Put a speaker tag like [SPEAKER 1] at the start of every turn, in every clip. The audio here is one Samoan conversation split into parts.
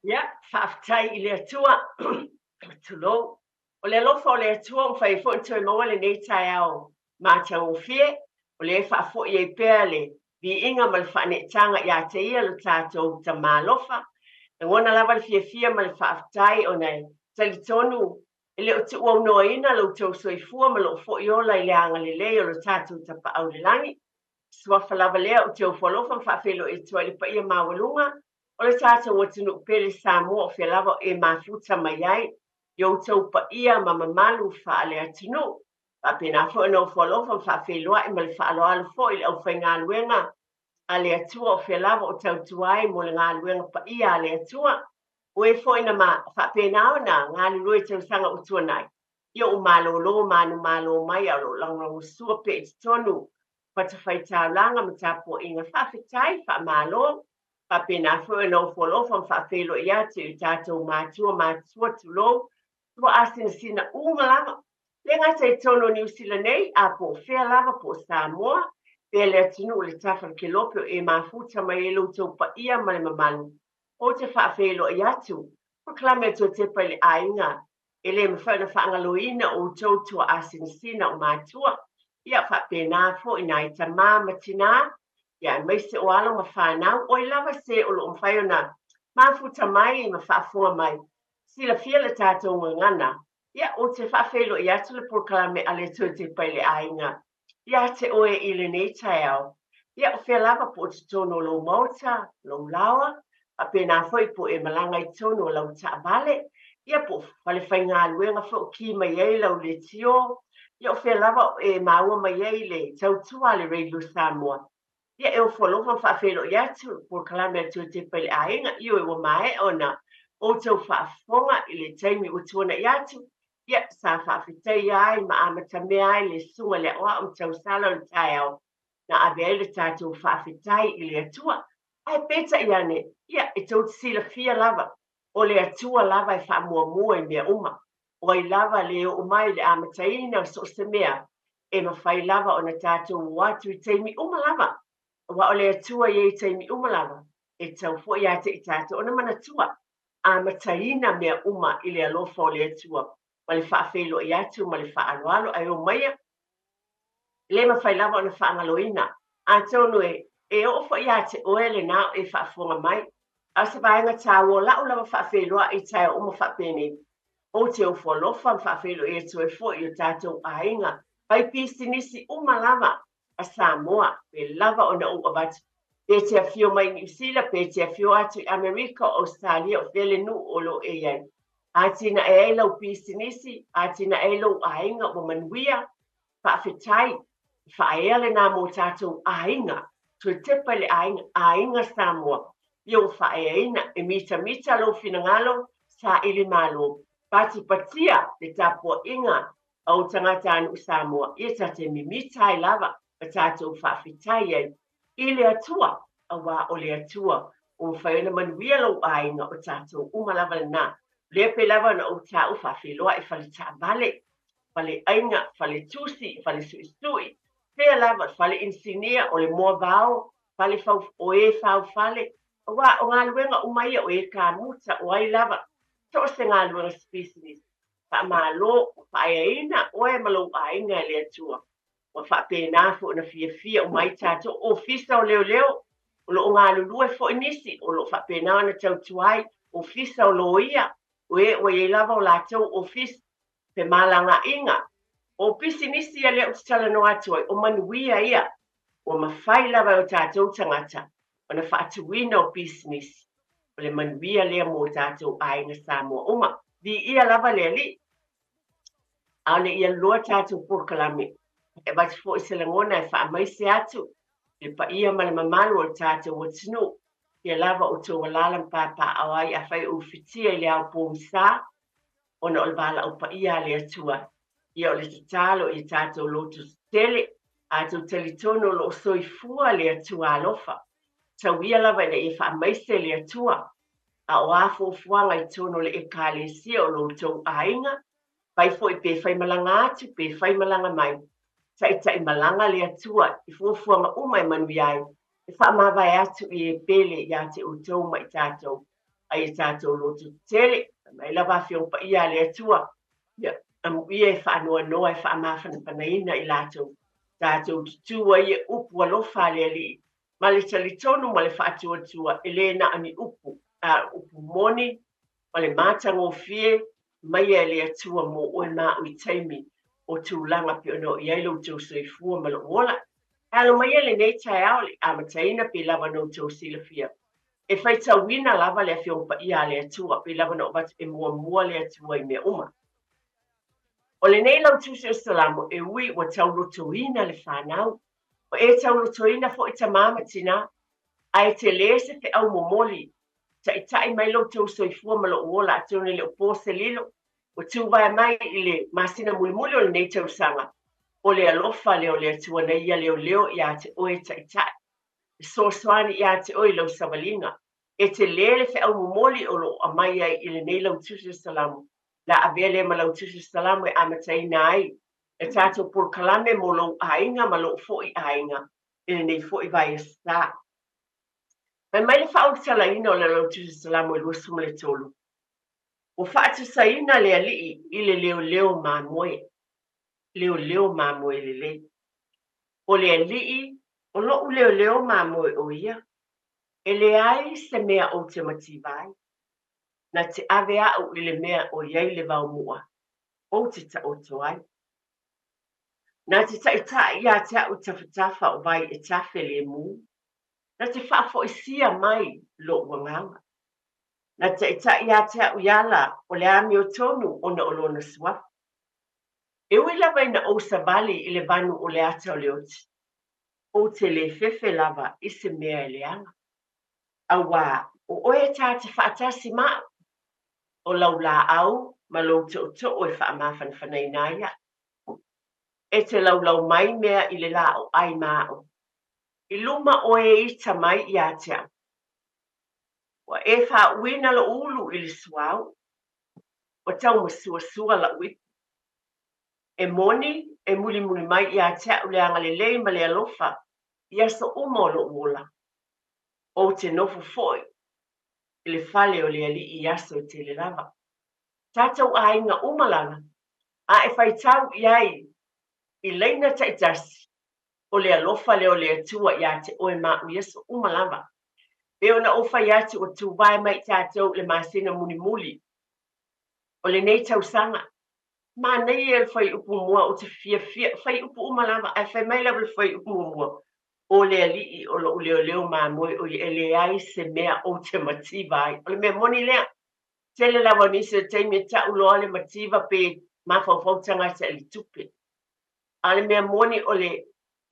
[SPEAKER 1] Ia, faafetai i le Atua. Tulou. O le alofa o le Atua ua mafai ai foi ona toe maua lenei taeao matagofie, o lea e faafoi ai pea le viiga ma le faaneetaga ia te Ia lo tatou Tama alofa. Lagona lava le fiafia ma le faafetai ona e talitonu e le o tuuaunoaina lo outou soifua ma lou foi ola i le agalelei o lo tatou Tapaau i le lagi. Suafa lava lea ou te ofo alofa ma faafeiloai atu ai i le paia maualuga o le tatou atunuu pele Samoa o fea lava o e mafuta mai ai i outou paia ma mamalu faale-atunuu. Faapena foi ona ofo alofa ma faafeiloai ma le faaaloalo foi i le aufaigaluega a le Atua o fea lava o tautua ai mo le galuega paia a le Atua. O e foi na ma faapena ona galulue i tausaga ua tuanai, ia ua malolo manumalo mai a o lo o lagolagosua pea i totonu o fatafaitaulaga ma tapuaiga. Faafetai, faamalo. Faapena foi ona ofo alofa ma faafeiloai atu i o tatou matua matutua, tulou, ua asinasina uma lava. Le gata i totonu o Niu Sila nei, a po o fea lava, po o Samoa, pea le atunuu o le tafa o le kelope o e mafuta mai ai lo outou paia ma le mamalu. Ou te faafeiloai atu, polokalame a Toetepa i le aiga, e le mafai ona faagaloina outou tuaasinasina o matua. Ia faapena foi nai tamā ma tinā, ia aemaise o alo ma fanau, o ai lava se o lo o mafai ona mafuta mai ma faafofoga mai, silafia le tatou gagana. Ia, ou te faafeiloai atu le polokalame a le Toetepa i le aiga ia te oe i lenei taeao. Ia, o fea lava po o totonu o lou maota, lou laoa, faapena foi po o e malaga i totonu o lau taavale, ia po o falefaigaluega foi o ki mai ai lau leitio, ia o fea lava o e maua mai ai le tautua a le Radio Samoa. Ia, e ofo alofa ma faafeiloai atu le polokalame a le Toetepa i le aiga. Ioe, ua maea ona outou faafofoga i le taimi ua tuanai atu. Ia, sa faafetaia ai ma amatamea ai le susuga i le aoao ma tausala o le taeao na ave ai le tatou faafetai i le Atua. Ae peitai ane, ia, e tou te silafia lava, o le Atua lava e faamuamua i mea uma. O ai lava le oo mai i le amataina o so o se mea, e mafai lava ona tatou o atu i taimi uma lava, aua o le Atua e i ai i taimi uma lava, e tatau foi ia te i tatou ona manatua, amataina mea uma i le alofa o le Atua, ma le faafeiloai atu ma le faaaloalo, ae omaia, e le mafai lava ona faagaloina. Atonu e oo foi ia te oe lena o e faafofoga mai, a o se vaega taua o lau lava faafeiloai i taeao uma faapenei, ou te ofo alofa ma faafeiloai atu ai foi i o tatou aiga fai pisinisi uma lava a Samoa, pe lava ona ou avatu, pe te afio mai i Niu Sila, pe te afio atu i Amerika, o Ausetalia, o fea le nuu o lo o e i ai. Atinae ai lau pisinisi, atinae ai lou aiga ua manuia, faafetai, faaea lena mo tatou aiga, toe tepa i le aiga, aiga Samoa, ia ua faaeaina, e mitamita lou finagalo, saili malo, patipatia le tapuaiga a ou tagatanuu Samoa, ia ta te mimita ai lava ma tatou faafetai ai i le Atua, aua o le Atua ua mafai ona manuia lou aiga, o tatou uma lava lena. O lea pei lava ona ou taua faafeiloai fale taavale, fale aiga, fale tusi, fale suisui, fea lava, fale inisinia, o le moavao, fale fau, o e faufale, aua o galuega uma ia o e kamuta, o ai lava, so o se galuega se pisinisi. Faamalo, ua faaeaina oe ma lou aiga e le Atua. Ua faapena foi ona fiafia uma ai tatou ofisa o leoleo, o lo o galulue foi nisi, o lo o faapena ona tautua ai ofisa o loia, o e ua i ai lava o latou ofisa, femalagaaiga, o pisinisi ia lea ou te talanoa atu ai, o manuia ia, ua mafai lava e o tatou tagata ona faatuina o pisinisi, o le manuia lea mo tatou aiga Samoa uma. Viia lava le Alii, a o le i alu loa tatou polokalame, e avatu foi se lagona e faamaise atu i le paia ma le mamalu o le tatou atunuu, ia lava outou alaala ma papaaao ai afai o ufitia i le ao pogisa, ona o le valaau paia a le Atua. Ia o le tatalo ia tatou loto tetele, a outou talitonu o lo o soifua le Atua alofa. Tau ia lava ina ia faamaise le Atua, a o a fuafuaga i totonu o le Ekalesia o lo outou aiga, fai foi pe faimalaga atu pe faimalaga mai, taitaimalaga le Atua i fuafuaga uma e manuia ai, e faamavae atu i e pele ia te outou ma i tatou. A ia tatou lototetele, fai mai lava Afioga Paia a le Atua, ia amuia e faanoanoa e faamafanafanaina i latou, tatou tutū ai e upu alofa a le Alii, ma le talitonu ma le faatuatua e le na o ni upu, a o upu moni ma le matagofie maia e le Atua mo oe ma au i taimi o tulaga pei ona oo i ai lo outou soifua ma lou ola. E alo maia lenei taeao le amataina pei lava ona outou silafia. E faitauina lava le Afioga Paia a le Atua pei lava ona ou avatu e muamua le Atua i mea uma. O lenei lautusi o Salamo e ui ua taulotoina le fanau, ua e taulotoina foi tamā ma tinā, ae tele se feau momoli, taitai mai lo outou soifua ma lou ola atonu e le o po se lilo, ua tuvae mai i le masina mulimuli o lenei tausaga, o le alofa lea o le Atua na ia leoleo ia te oe taitai, fesoasoani ia te oe i lau savaliga. E tele le feau momoli o lo o aumai ai i lenei lautusi o Salamo, la avea lea ma lautusi o Salamo e amataina ai le tatou polokalame mo lou aiga ma lou foi aiga i lenei foi vaiaso. Fai mai le faaulutalaina o le lautusi o Salamo e 23, ua faatusaina le Alii i le leoleo mamoe, leoleo mamoe lelei. O le Alii o lo'u leoleo mamoe o ia, e leai se mea ou te mativa ai. Na te ave a'u i le mea o i ai le vaomu'a, ou te taoto ai. Na te ta'ita'i ia te a'u i tafatafa o vai e tafe lemu, na te faafoisia mai lo'u agaga. Na te ta'ita'i ia te a'u i ala o le amiotonu ona o lona suafa. E ui lava ina ou savali i le vanu o le ata o le oti, ou te le fefe lava i se mea e leaga. Auā, o oe ta te faatasi ma a'u, o lau laau ma lou tootoo e faamafanafanaina ai a'u. E te laulau mai mea i le lā o ai ma a'u, i luma oe e ita mai ia te a'u. Ua e faauuina lo'u ulu i le suauu, ua taumasuasua la'u ipu. E moni, e mulimuli mai ia te a'u le agalelei ma le alofa i aso uma o lo'u ola. Ou te nofo foi i le fale o le Alii i aso e tele lava. Tatou aiga uma lava, a e faitau i ai i laina taitasi, o le alofa lea o le Atua ia te oe ma a'u i aso uma lava. Pei ona ou fai atu ua tuvae mai i tatou i le masina mulimuli o lenei tausaga. Manaia le fuaiupu muamua, ou te fiafia, fuaiupu uma lava, ae fai mai lava le fuaiupu muamua, o le Alii o lo'u leoleo mamoe o ia, e leai se mea ou te mativa ai. O le mea moni lea, tele lava o nisi o taimi e ta'u loa le mativa pe mafaufau tagata i le tupe. A o le mea moni o le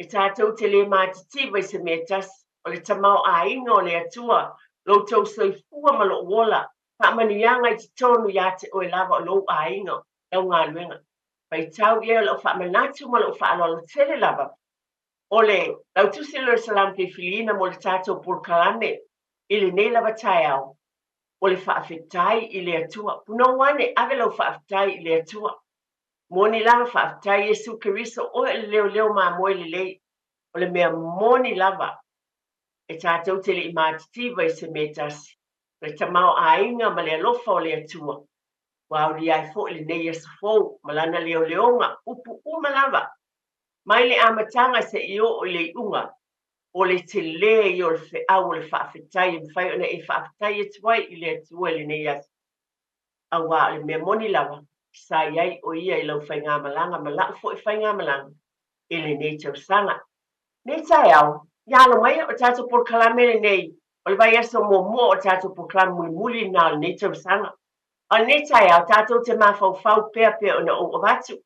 [SPEAKER 1] e tatou te le matitiva i se mea e tasi, o le tamaoaiga o le Atua, lo outou soifua ma lou ola, faamanuiaga i totonu ia te oe lava o lou aiga, lau galuega. Faitau i ai o lau faamanatu ma lou faaaloalo tele lava. O le lautusi o le Salamo filifiliina mo le tatou polokalame i lenei lava taeao, o le faafetai i le Atua. Punou ane, ave lau faafetai i le Atua. Moni lava, faafetai Iesu Keriso, oe o le leoleo mamoe lelei. O le mea moni lava, e tatou te le i matitiva i se mea e tasi, o le tamaoaiga ma le alofa o le Atua, ua aulia ai foi lenei aso fou ma lana leoleoga, upu uma lava, mai le amataga seia oo i le iuga, o le tele ia o le feau o le faafetai e mafai ona e faafetai atu ai i le Atua i lenei aso. Auā o le mea moni lava, sa i ai o ia i lau faigamalaga ma la'u foi faigamalaga i lenei tausaga. Nei taeao, ia alo mai o le tatou polokalame lenei, o le vaiaso muamua o le tatou polokalame mulimuli lena o lenei tausaga. A o lenei taeao, tatou te mafaufau pea pei ona ou avatu.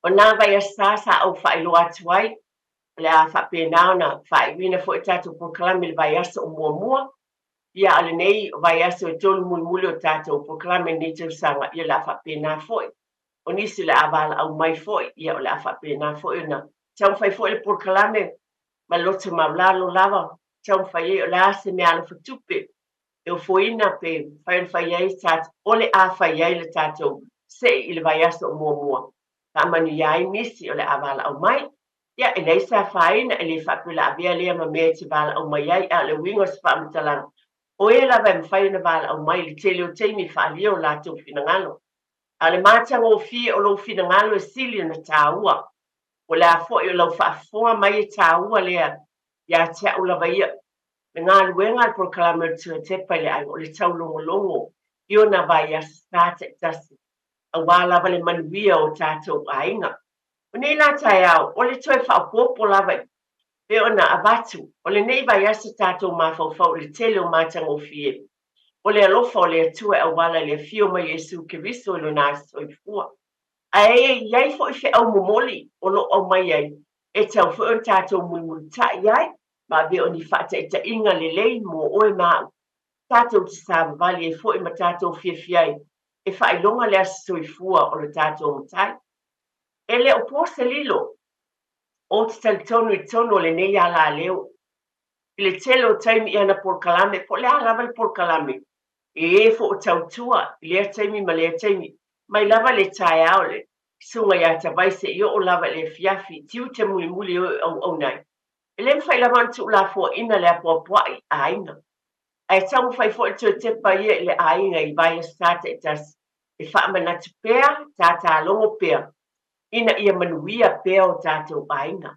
[SPEAKER 1] O na vaiaso sa ou faailoa atu ai, o le a faapena ona faaiuina foi tatou polokalame i le vaiaso o muamua. Ia, a o lenei vaiaso e tolu mulimuli o tatou polokalame i lenei tausaga, ia o le a faapena foi. O nisi o le a valaau mai foi, ia o le a faapena foi ona taumafai foi le polokalame ma le loto maualalo lava, taumafai ai o le a se mea alofa tupe e ofoina pe mafai ona fai ai o le a fai ai le tatou se'i i le vaiaso o muamua. Faamanuia ai nisi o le a valaau mai. Ia, e leai se afaina, e le faapea o le a avea lea ma mea e te valaau mai ai, a o le uiga o se faamatalaga, O e lava e mafai ona valaau mai i le tele o taimi e faaalia o latou finagalo. A o le matagofie o lou finagalo e sili ona taua. O le a foi o lau faafofoga mai e taua lea ia te au lava ia. Le galuega a le polokalame o le Tuatepa i le Aiga o le taulogologo i ona vaiaso sa taitasi aua lava le manuia o tatou aiga. O nei la taeao, o le toe faaopoopo lava e pei ona avatu, o lenei vaiaso tatou mafaufau i le tele o matagofie o le alofa o le Atua e auala i le afio mai o Iesu Keriso i lona aso soifua. Ae i ai foi feau momoli o lo o aumai ai, e tatau foi ona tatou mulimulitai ai ma avea o ni faataitaiga lelei mo oe ma au, tatou te savavali ai foi ma tatou fiafia ai e faailoga le aso soifua o le tatou Matai. E le o po se lilo, ou te talitonu i totonu o lenei alaleo, i le tele o taimi i ana polokalame, po o le a lava le polokalame, e e foi o tautua i lea taimi ma lea taimi, mai lava le taeao le susuga ia Tavai seia oo lava i le afiafi, tiute mulimuli o e auauna ai. E le mafai lava ona tuulafoaiina le apoapoai i aiga. Ae taumafai foi le toe tepa ia i le aiga i vaiaso sa taitasi e faamanatu pea, tatalogo pea, ina ia manuia pea o tatou aiga.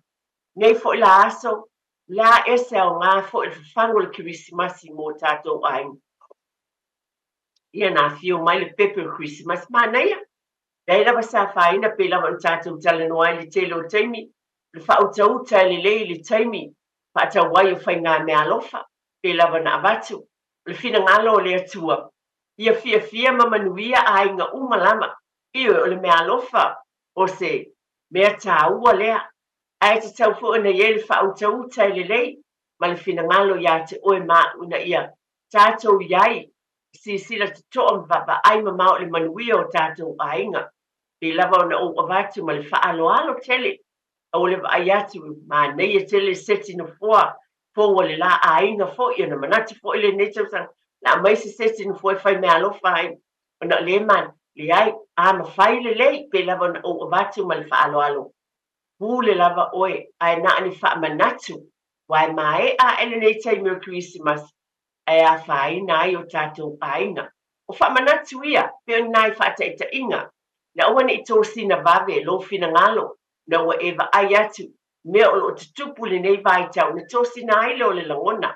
[SPEAKER 1] Nei foi la aso, la ese aoga foi le fafagu o le Kerisimasi mo tatou aiga. Ia na afio mai le pepe o le Kerisimasi, manaia! Leai lava se afaina pei lava ona tatou talanoa ai i le tele o taimi, o le faautauta e lelei i le taimi faatau ai o faigameaalofa, pei lava ona avatu, o le finagalo o le Atua, ia fiafia ma manuia aiga uma lava. Ioe, o le meaalofa o se mea taua lea, ae tatau foi ona i ai le faautauta e lelei ma le finagalo ia te oe ma au ina ia tatou i ai e silasila totoa ma vaavaai mamao i le manuia o tatou aiga. Pei lava ona ou avatu ma le faaaloalo tele, aua le vaai atu, manaia tele le seti nofoa fou a le la aiga foi, ona manatu foi lenei tausaga, na aumai se seti nofoa e fai meaalofa ai, ona o lea ma leai, a mafai lelei, pei lava ona ou avatu ma le faaaloalo, pule lava oe, ae na o ni faamanatu, aua e maea ae lenei taimi o le Kerisimasi, ae afaina ai o tatou aiga. O faamanatu ia, pei o ni nai faataitaiga, ina aua ne i tosina vave lou finagalo, ina ua e vaai atu i mea o lo o tutupu i lenei vaitau, ona tosina ai lea o le lagona.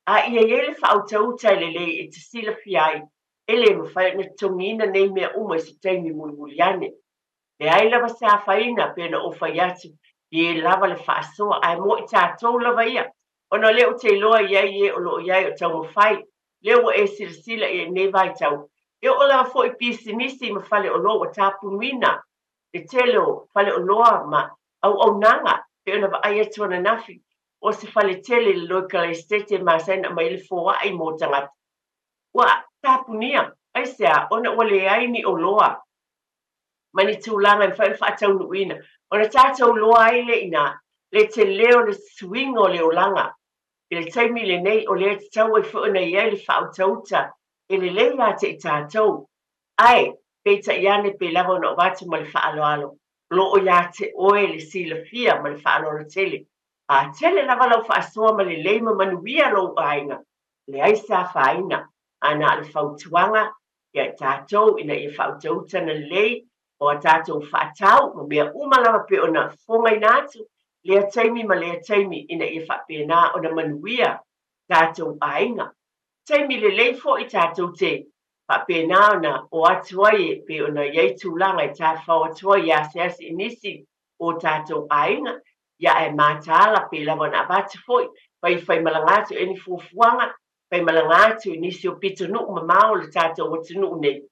[SPEAKER 1] A ia i ai le faautauta e lelei e te silafia ai, e le mafai ona totogiina nei mea uma i se taimi mulimuli ane. Leai lava se afaina, pei ona ou fai atu, i e lava le faasoa, ae mo i tatou lava ia, ona o lea ou te iloa i ai e o lo o i ai o taumafai, lea ua e silasila i ai i lenei vaitau, e oo lava foi i pisinisi ma faleoloa ua tapunuina le tele o faleoloa ma auaunaga, pei ona vaai atu ananafi, o se fale tele i le Loikalaisete e masani ona aumai ai le foai mo tagata, ua tapunia. Aisea? Ona ua leai ni oloa ma ni tulaga e mafai ona faataunuuina, ona tatou iloa ai lea i ina le tele o le suiga o le olaga i le taimi lenei, o lea e tatau ai foi ona i ai le faautauta e lelei ia te i tatou. Ae, peitai ane, pei lava ona avatu ma le faaaloalo, o lo o ia te oe le silafia ma le faaaloalo tele. A tele lava lau faasoa ma lelei ma manuia lou aiga, leai se afaina, a na o le fautuaga ia i tatou ina ia faautauta na lelei o a tatou faatau ma mea uma lava pei ona fofogaina atu lea taimi ma lea taimi ina ia faapena ona manuia tatou aiga. Taimi lelei foi tatou te faapena ona o atu ai e pei ona i ai tulaga e tafafao atu ai e asiasi i nisi o tatou aiga, ia ae mataala pei lava ona avatu foi, fai faimalaga atu e ni fuafuaga, faimalaga atu i nisi o pitonuu mamao o le tatou atunuu nei,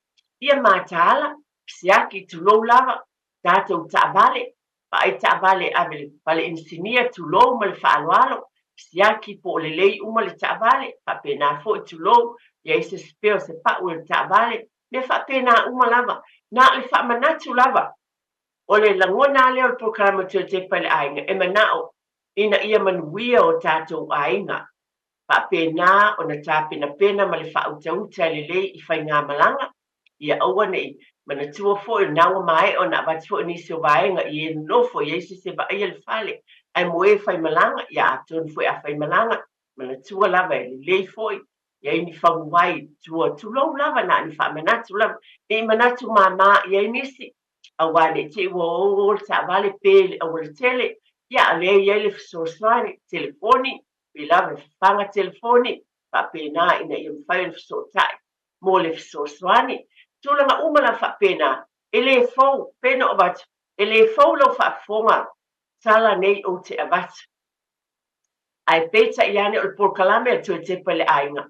[SPEAKER 1] ia mataala, siaki, tulou lava, tatou taavale, vaai taavale e ave i le fale inisinia, tulou ma le faaaloalo, siaki po o lelei uma le taavale, faapena foi, tulou, i ai se spare o se pau o le taavale, mea faapena uma lava. Na o le faamanatu lava, o le lagona lava lea o le polokalame o Tuatepa i le Aiga, e manao ina ia manuia o tatou aiga, faapena ona tapenapena ma le faautauta e lelei i faigamalaga, ia aua ne i manatua foi o lena ua maea ona avatu foi nisi o vaega i e nonofo i ai se isi e vaaia le fale, ae mo e faimalaga, ia atonu foi a faimalaga, manatua lava e lelei foi I ai ni faguai i tua, tulou lava, na o ni faamanatu lava, ne i manatu māmā i ai nisi, aua ne i te i ua o le taavale pe i le aualatele, ia a o lea e i ai le fesoasoani, telefoni, pei lava e fafaga telefoni, faapena ina ia mafai ona fesootai mo le fesoasoani. Tulaga uma lava faapena, e le fou, pei ona ou avatu, e le fou lau faafofoga tala nei ou te avatu. Ae peitai ane o le polokalame a le Toe Tepa i le Aiga,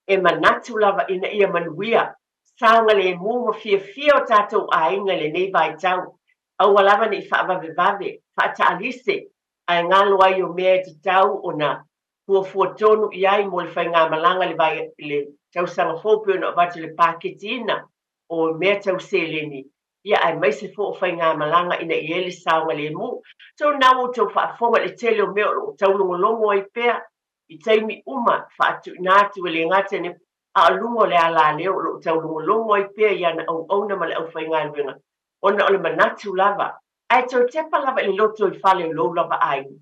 [SPEAKER 1] e manatu lava ina ia manuia, saogalemu ma fiafia o tatou aiga i lenei vaitau, aua lava ne i faavavevave, faataalise, ae galo ai o mea e tatau ona fuafua tonu i ai mo le faigamalaga i le tausaga fou pei ona avatu i le paketiina o mea tau seleni, ia aemaise foi o faigamalaga ina ia i ai le saogalemu. So na ua outou faafofoga i le tele o mea o lo o taulogologo ai pea i taimi uma, faatuina atu e le gata i a o luga o le alaleo o lo o taulogologo ai pea i ana auauna ma le aufaigaluega, ona o le manatu lava, ae toe tepa lava i le lotoifale o lou lava aiga.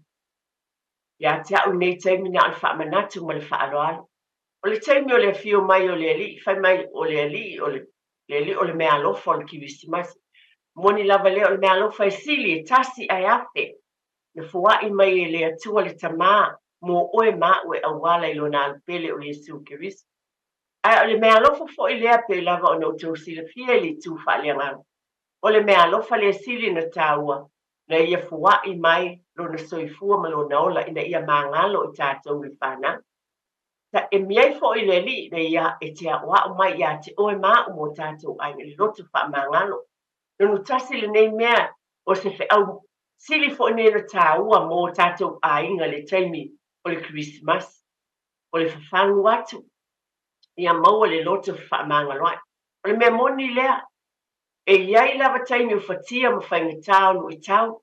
[SPEAKER 1] Ia te au lenei taimi na o le faamanatu ma le faaaloalo. O le taimi o le afio mai o le Alii, fai mai o le Alii o le le Alii o le meaalofa o le Kerisimasi. Moni lava lea o le meaalofa e sili e tasi ae afe. Na foai mai e le Atua le Tama mo oe ma au e auala i lona alupele o Iesu Keriso. Ae o le meaalofa foi lea pei lava ona outou silafia i le itu faaleagaga. O le meaalofa lea sili ona taua, na ia foai mai lona soifua ma lona ola ina ia magalo i tatou le fanau. Ta emi ai foi le Alii ina ia e te aʻoaʻo mai iā te oe ma aʻu mo tatou aiga i le loto faamagalo. Lonu tasi lenei mea o se feau sili foi nei ona taua mo tatou aiga i le taimi o le Kerisimasi. O le fafagu atu ia maua le loto fefaamagaloaʻi. O le mea moni lea, e i ai lava taimi o fatia ma faigata o luitau,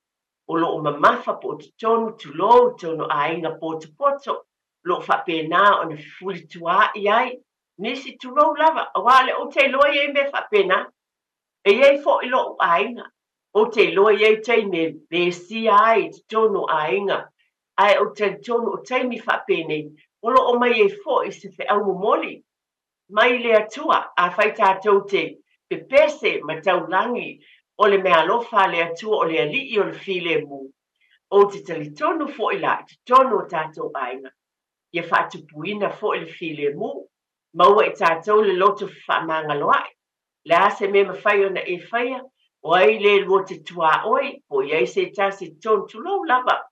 [SPEAKER 1] o lo o mamafa po o totonu, tulou, totonu o aiga potopoto, o lo o faapena ona fefulituaai ai nisi, tulou lava, aua o lea ou te iloa e i ai mea faapena. E i ai foi lo'u aiga, ou te iloa e i ai taimi e vesia ai i totonu o aiga, ae ou te talitonu o taimi faapenei o lo o mai ai foi se feau momoli mai le Atua. Afai tatou te pepese ma taulagi o le meaalofa a le Atua o le Alii o le filemu, ou te talitonu foi la i totonu o tatou aiga, ia faatupuina foi le filemu, maua i tatou le loto fefaamagaloaʻi. Le a se mea mafai ona e faia, o ai le lua te tuaoi, po o i ai se tasi i totonu, tulou lava.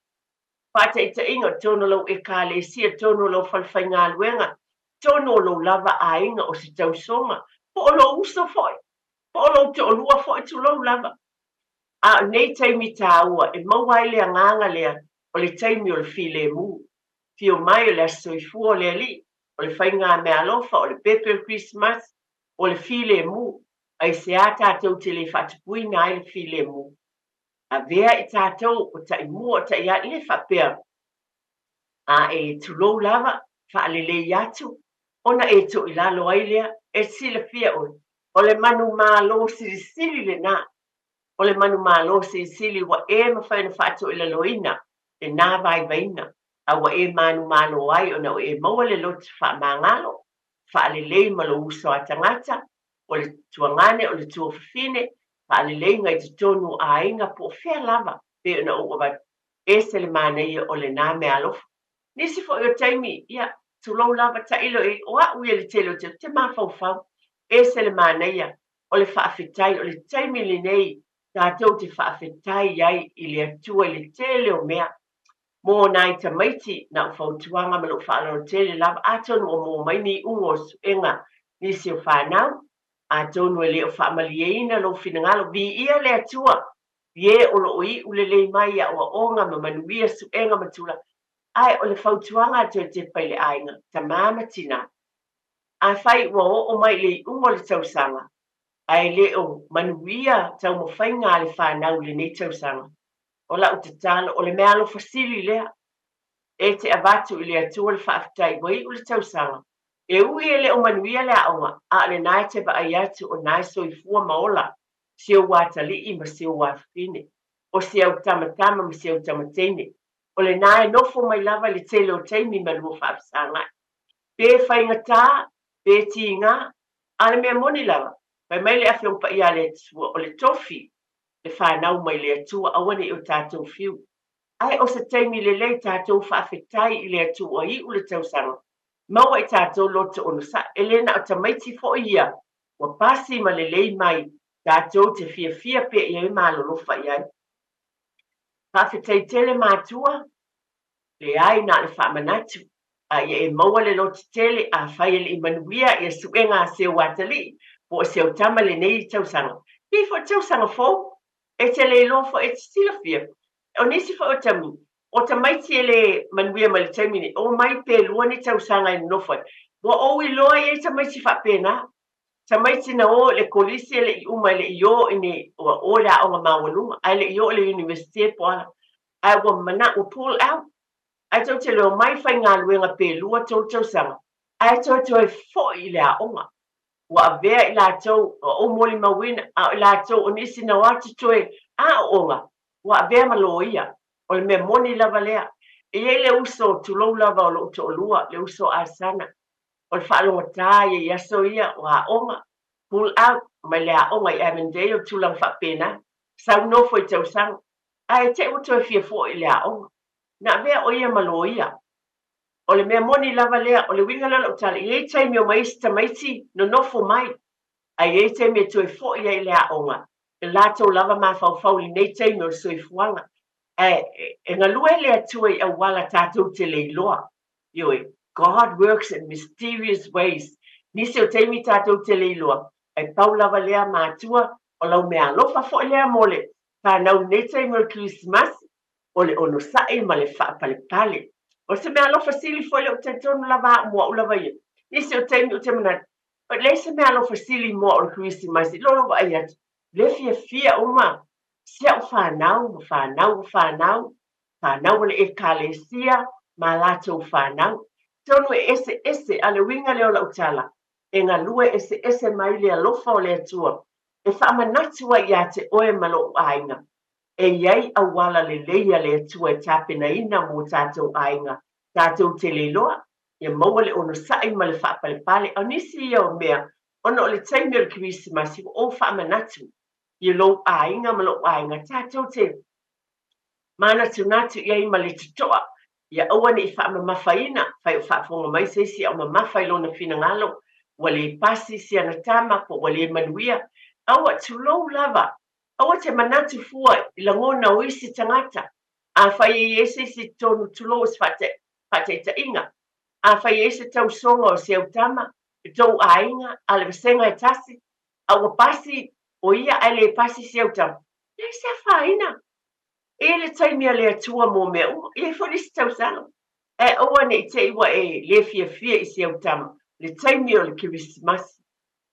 [SPEAKER 1] Faataitaiga, o totonu o lau Ekalesia, totonu o lau falefaigaluega, totonu o lou lava aiga, o se tausoga, po o lou uso foi, po o lou toalua foi, tulou lava. A o nei taimi taua e maua ai le agaga lea o le taimi o le filemu. Afio mai o le Aso Soifua o le Alii, o le faigameaalofa, o le pepe o le Kerisimasi, o le filemu. Aisea tatou te le faatupuina ai le filemu? Avea i tatou o taimua o taiala, e le faapea a e tulou lava, faalelei atu, ona e toilalo ai lea. E silafia oe, o le manumalo silisili lena. O le manumalo silisili ua e mafai ona faatoilaloina lena vaivaiga, a ua e manumalo ai ona ua e maua le loto faamagalo, faalelei ma lou uso a tagata, o le tuagane, o le tuafafine, faaleleiga i totonu o aiga po o fea lava, pei ona ou avatu, ese le manaia o lena meaalofa. Nisi foi o taimi, ia, tulou lava, tailo i, o au ia i le tele o taimi, ou te mafaufau, ese le manaia o le faafetai, o le taimi lenei tatou te faafetai ai i le Atua i le tele o mea. Mo nai tamaiti, na o fautuaga ma lou faaaloalo tele lava, atonu ua maua mai ni iuga o suega nisi o fanau, atonu e le o faamalieina lou finagalo, viia le Atua i e o lo o iu lelei mai i aoaoga ma manuia suega ma tulaga. Ae o le fautuaga a Toe Tepa i le aiga, tama ma tina, afai ua oo mai i le iuga o le tausaga, ae le o manuia taumafaiga a le fanau i lenei tausaga, o lau tatalo, o le meaalofa sili lea, e te avatu i le Atua le faafetai ua iu le tausaga, e ui e le o manuia le aoga, a o lena e te vaai atu o na e soifua ma ola si ou atalii ma si ou afafine, o si au tamatama ma si au tamateine, o lena e nofo mai lava i le tele o taimi ma lua faafesagai. Pe faigata, pe tiga, a o le mea moni lava, fai mai le Afioga Paia a le Atua, o le tofi le fanau mai le Atua, aua ne i o tatou fiu. Ae o se taimi lelei tatou faafetai i le Atua ua iu le tausaga, maua i tatou loto onosai. E le na o tamaiti foi ia ua pasi ma lelei mai, tatou te fiafia pea i ai ma alolofa i ai. Faafetai tele matua, leai na o le faamanatu, a ia e maua le loto tele afai e le i manuia ia suega a seu atalii po o seu tama lenei tausaga. E foi tausaga fou, e te le iloa foi e te silafia. O nisi foi o taimi, o tamaiti e le manuia mai le taimi nei, o mai pe lua ni tausaga e nonofo ai. Ua ou iloa e i ai tamaiti faapena. Tamaiti na o i le kolisi e le i uma, e le i o i ni, ua o i le aoga maualuga, ae le i o i le universite po o a. Ae ua mana, ua pull out. Ae tou te le omai faigaluega pe lua, tolu tausaga, ae toe toe foi i le aoga. Ua avea i latou, ua ou molimauina, a o i latou o nisi na o atu toe aooga, ua avea ma loia. O le mea moni lava lea. E i ai le uso, tulou lava o lou toalua, le uso a Alesana, o le faalogotā ia i aso ia o aoga, pull out mai le aoga i Avondale, tulaga faapena, sau nofo i tausaga, ae te i ua toe fia foi i le aoga. Na avea o ia ma loia. O le mea moni lava lea, o le uiga lea o lau tala, e i ai taimi o omai isi tamaiti nonofo mai, ae i ai taimi e toe foi ai i le aoga, e latou lava mafaufau i lenei taimi o le soifuaga. Ae e galue le Atua i auala tatou te le iloa. Ioe, God works in mysterious ways. Nisi o taimi tatou te le iloa, ae pau lava lea matua, o lau meaalofa foi lea mo le fanau i lenei taimi o le Kerisimasi, o le onosai ma le faapalepale. O se meaalofa sili foi lea ou te talitonu lava au mo au lava ia. Nisi o taimi ou te manatu, e leai se meaalofa sili mo au o le Kerisimasi, i lou lou vaai atu, lea fiafia uma si au fanau ma fanau o fanau, fanau a le Ekalesia ma latou fanau. Atonu e eseese, a o le uiga lea o lau tala, e galue eseese mai le alofa o le Atua e faamanatu ai ia te oe ma lou aiga, e i ai auala lelei a le Atua e tapenaina mo tatou aiga, tatou te le iloa, ia maua le onosai ma le faapalepale. O nisi ia o mea, ona o le taimi o le Kerisimasi, ua ou faamanatu i lou aiga ma lou aiga, tatou te manatunatu i ai ma le totoa, ia aua ne i faamamafaina, fai o faafofoga mai se isi a o mamafa i lona finagalo, ua le pasi si ana tama po ua le manuia. Aua, tulou lava, aua te manatu fua i lagona o isi tagata. Afai e i ai se isi i totonu, tulou o se faataitaiga, afai e i ai se tausoga o si au tama, i tou aiga, a o le vasega e tasi, a ua pasi o ia ae le pasi si au tama, e leai se afaina. E i ai le taimi a le Atua mo mea uma. E i ai foi le isi tausaga. Ae aua ne i te i ua e le fiafia i si au tama, le taimi o le Kerisimasi.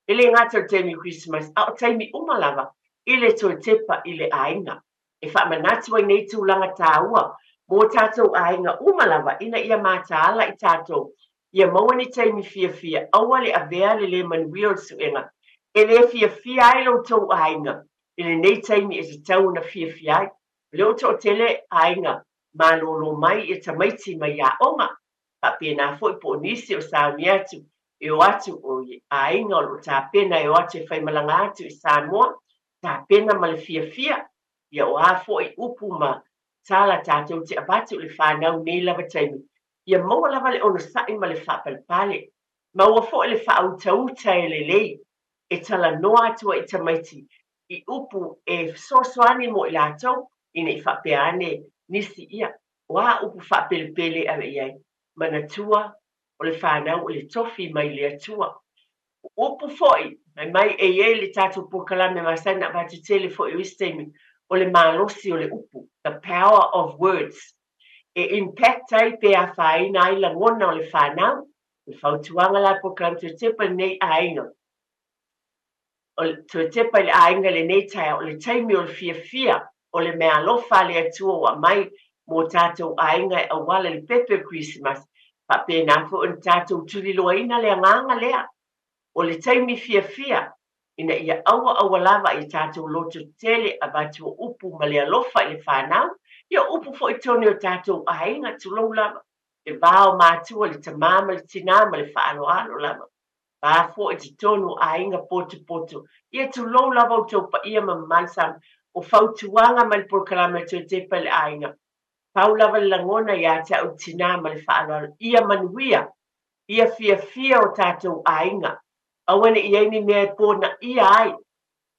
[SPEAKER 1] E le gata o le taimi o le Kerisimasi, a o taimi uma lava i le toe tepa i le aiga. E faamanatu ai nei tulaga taua mo tatou aiga uma lava ina ia mataala i tatou, ia maua ni taimi fiafia, aua le avea le le manuia o le suega e le fiafia ai lo outou aiga i lenei taimi e tatau ona fiafia ai. O lea ua toatele aiga malolo mai ia tamaiti mai aoga, faapena foi po o nisi o sauni atu e o atu o aiga o lo o tapena e o atu e faimalaga atu i Samoa, tapena ma le fiafia, ia o a foi upu ma tala tatou te avatu i le fanau nei lava taimi, ia maua lava le onosai ma le faapalepale, maua foi le faautauta e lelei e talanoa atu ai i tamaiti i upu e fesoasoani mo i latou ina i faapea ane nisi ia, o a upu faapelepele e ave i ai, manatua o le fanau o le tofi mai le Atua. O upu foi, fai mai e i ai le tatou polokalame masani na avatu tele foi o isi taimi, o le malosi o le upu, the power of words, e impact ai pe afaina ai lagona o le fanau. O le fautuaga la polokalame toe tepa i lenei aiga, o le toe tepa i le aiga i lenei taeao, o le taimi o le fiafia, o le meaalofa a le Atua ua aumai mo tatou aiga e auala i le pepe o le Kerisimasi, faapena foi ona tatou tuliloaina le agaga lea o le taimi fiafia, ina ia aua aua lava i tatou loto tele avatu o upu ma le alofa i le fanau, ia o upu foi tonu i o tatou aiga, tulou lava. le va o matua, le tamā ma le tinā ma le faaaloalo lava. Va foi i totonu o aiga potopoto. Ia tulou lava outou paia ma mamalu Samoa. O fautuaga mai le polokalame a Toe Tepa i le Aiga, pau lava le lagona ia te au le tinā ma le faaaloalo, ia manuia, ia fiafia o tatou aiga. Aua ne i i ai ni mea e ponaia ai,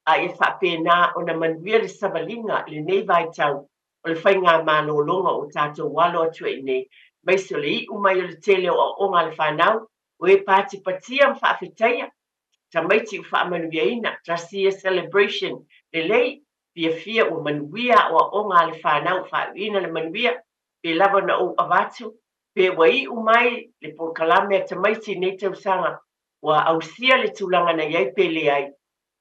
[SPEAKER 1] a ia faapena ona manuia le savaliga i lenei vaitau o le faigamalologa ua tatou alo atu ai nei, aemaise o le iu mai o le tele o aoaoga a le fanau, o e patipatia ma faafetaia tamaiti ua faamanuiaina. Tasi ia celebration lelei, fiafia ua manuia aoaoga a le fanau, ua faaiuina le manuia, pe lava ona ou avatu, pe ua iu mai le polokalame a tamaiti i lenei tausaga, ua ausia le tulaga na i ai pe leai,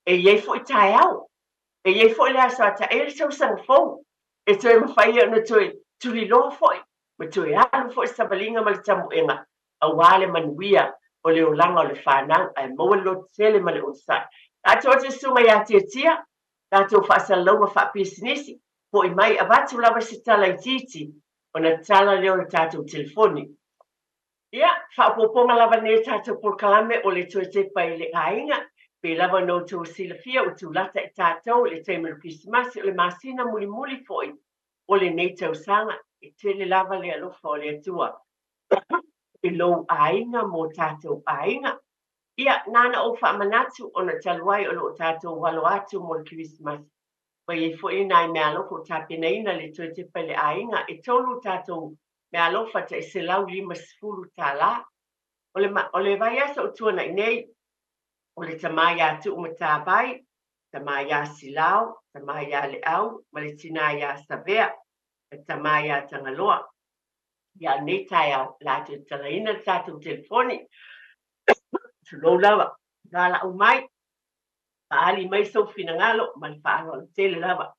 [SPEAKER 1] e i ai foi taeao, e i ai foi le aso a taea le tausaga fou, e toe mafai ai ona toe tuliloa foi ma toe alu foi le savaliga ma le tamoega aua le manuia o le olaga o le fanau, ae maua le lototele ma le onosai. Tatou atu le susuga ia Tiatia, tatou faasalalauga faapisinisi, foi mai avatu lava se tala itiiti ona tala lea o le tatou telefoni. Ia, faaopoopoga lava lenei o tatou polokalame o le toe tepa i le aiga. Pei lava ona outou silafia ua tulata i tatou i le taimi o le Kerisimasi, o le masina mulimuli foi o lenei tausaga. E tele lava le alofa o le Atua i lou aiga mo tatou aiga. Ia, na ona ou faamanatu ona talu ai o lo o tatou alo atu mo le Kerisimasi, ua i ai foi nai meaalofa ua tapenaina le toe tepa i le aiga. E tolu tatou meaalofa tai $150. O le, o le vaiaso o tuana'i nei, o le tama ia Tuumatavai, tama ia Silao, tama ia Leau, ma le tinā ia Savea, le tama ia Tagaloa. Ia, lenei taeao, o le a toe tatalaina le tatou telefoni. Tulou lava, valaau mai, faaali mai sou finagalo ma le faaaloalo tele lava.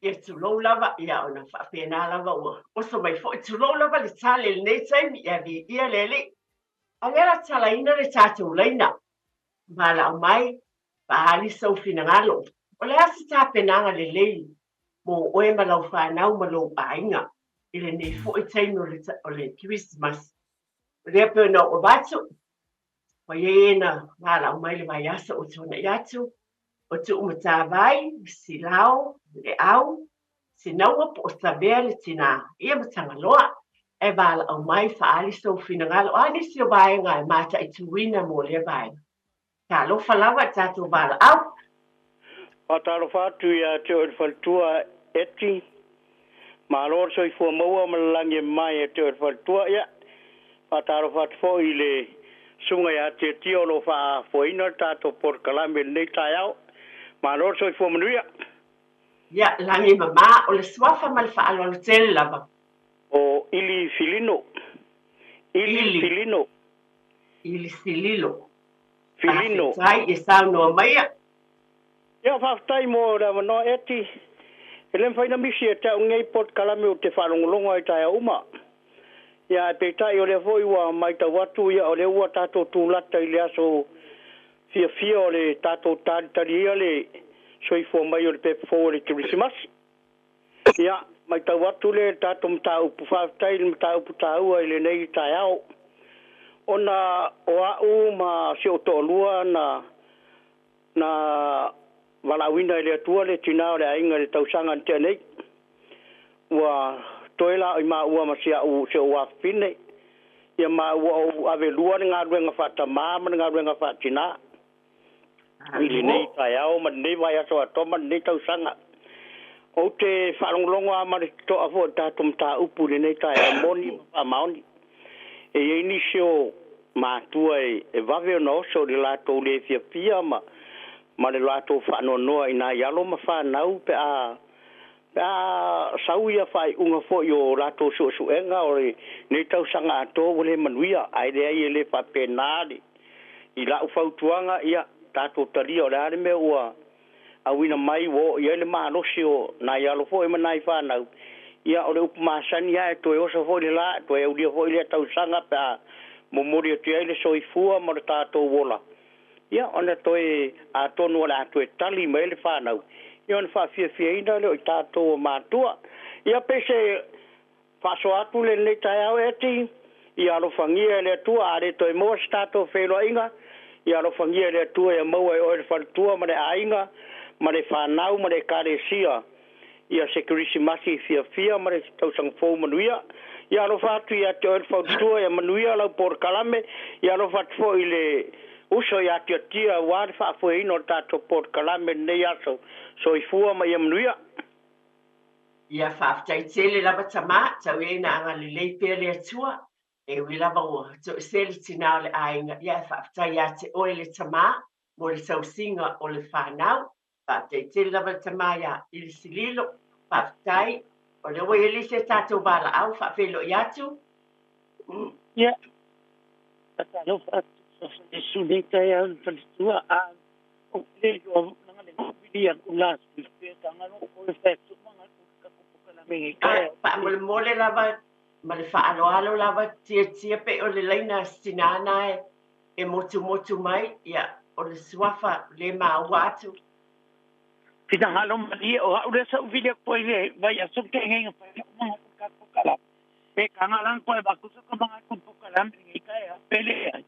[SPEAKER 1] Ia tulou lava, ia ona faapena lava ua oso mai foi. Tulou lava le tale i lenei taimi, ia viia le Alii. A o lea o le a tatalaina le tatou laina. Valaau mai, faaali sou finagalo. O le a se tapenaga lelei mo oe ma lau fanau ma lou aiga i lenei foi taimi o le Kerisimasi? O lea pei ona ou avatu, ua i ai e na valaau mai le vaiaso ua tuanai atu, o Tuumatavai, Silao, Leau, Sinaua po o Savea le tinā, ia ma Tagaloa. E valaau mai, faaali sou finagalo, o a nisi o vaega e mataituina mo lea vaega. Talofa lava i tatou valaau.
[SPEAKER 2] Faatalofa atu ia te oe le faletua Eti. Malo le soifua maua ma le lagi e mama ia te oe le faletua. Ia, faatalofa atu foi i le susuga ia Tiatia o lo o faafoeina le tatou polokalame i lenei taeao. Malo le soifua manuia.
[SPEAKER 1] Ia, lagi e mama, o le suafa ma le faaaloalo tele lava.
[SPEAKER 2] O Ili Filino. Ili Filino.
[SPEAKER 1] Ili Sililo. Filino. Faafetai, ia saunoa maia.
[SPEAKER 2] Ia, faafetai mo le avanoa Eti. E le mafai ona misi e te au nei polokalame ou te faalogologo ai i taeao uma. Ia, ae peitai o lea foi ua maitau atu ia o lea ua tatou tulata i le aso fiafia o le tatou talitalia le soifua mai o le pepa fou o le Kerisimasi. Ia, maitau atu lea i le tatou mataupu, faafetai i le mataupu taua i lenei taeao. Ona o a'u ma si ou toalua na na valaauina e le Atua le tinā o le aiga i le tausaga na tea nei. Ua toe la i maua ma si a'u si ou afafine, ia ma ua ou ave lua le galuega faatamā ma le galuega faatinā i lenei taeao ma lenei vaiaso atoa ma lenei tausaga. Ou te faalogologo lava ma le totoa foi i le tatou mataupu i lenei taeao moni ma faamaoni. E i ai nisi o matua e vave ona oso i le latou le fiafia ma ma le latou faanoanoa i nai alo ma fanau pe a pe a sau ia faaiuga foi o latou suesuega o lenei tausaga atoa ua le manuia, ae leai e le faapena le I la'u fautuaga, ia, tatou talia o le a le mea ua auina mai ua oo i ai le malosi o nai alo foi ma nai fanau, ia, o le upu masani lava e toe oso foi le la, e toe aulia foi lea tausaga pe a momoli atu ai le soifua ma lo tatou ola, ia, ona toe, atonu o le a toe tali mai ai le fanau, ia ona faafiafiaina lea o i tatou o matua. Ia, pe se faasoa atu lenei taeao, Eti, Ia alofagia e le Atua, a le toe maua se tatou feiloaiga, ia alofagia e le Atua ia maua e oe le faletua ma le aiga ma le fanau ma le Ekalesia ia se Kerisimasi fiafia ma le tausaga fou manuia. Ia alofa atu ia te oe le fautua, ia manuia lau polokalame, ia alofa atu foi i le uso ia Tiatia aua le faafoeina o le tatou polokalame i lenei aso. Soifua ma ia manuia.
[SPEAKER 1] Ia faafetai tele lava tamā, tau ia ina agalelei pea le Atua, e ui lava ua toesea le tinā o le aiga, ia e faafetai ia te oe le tamā mo le tausiga o le fanau. Faafetai tele lava le tamā iā Ilisililo, faafetai, o lea ua i ai le isi a tatou valaau, faafeiloai atu.
[SPEAKER 3] Ia, faatalofa atu Iesu nei taeao i le faletua, a ou te le iloa langa le vili aku last week pe tanga no ko le fai manga ko ka ko ka me ngi
[SPEAKER 1] ka. Faamolemole lava ma le faaaloalo lava Tiatia pe o le laina a si tinā na e motumotu mai, ia, o le suafa le maua atu.
[SPEAKER 3] Finagalo malie o au lea sa ou vili aku ai le vai aso ke ngai nga fai manga ko ka ko ka la. Pe kanga lang ko e baku sa ka manga ko ko ka la ngi ka e pele ai.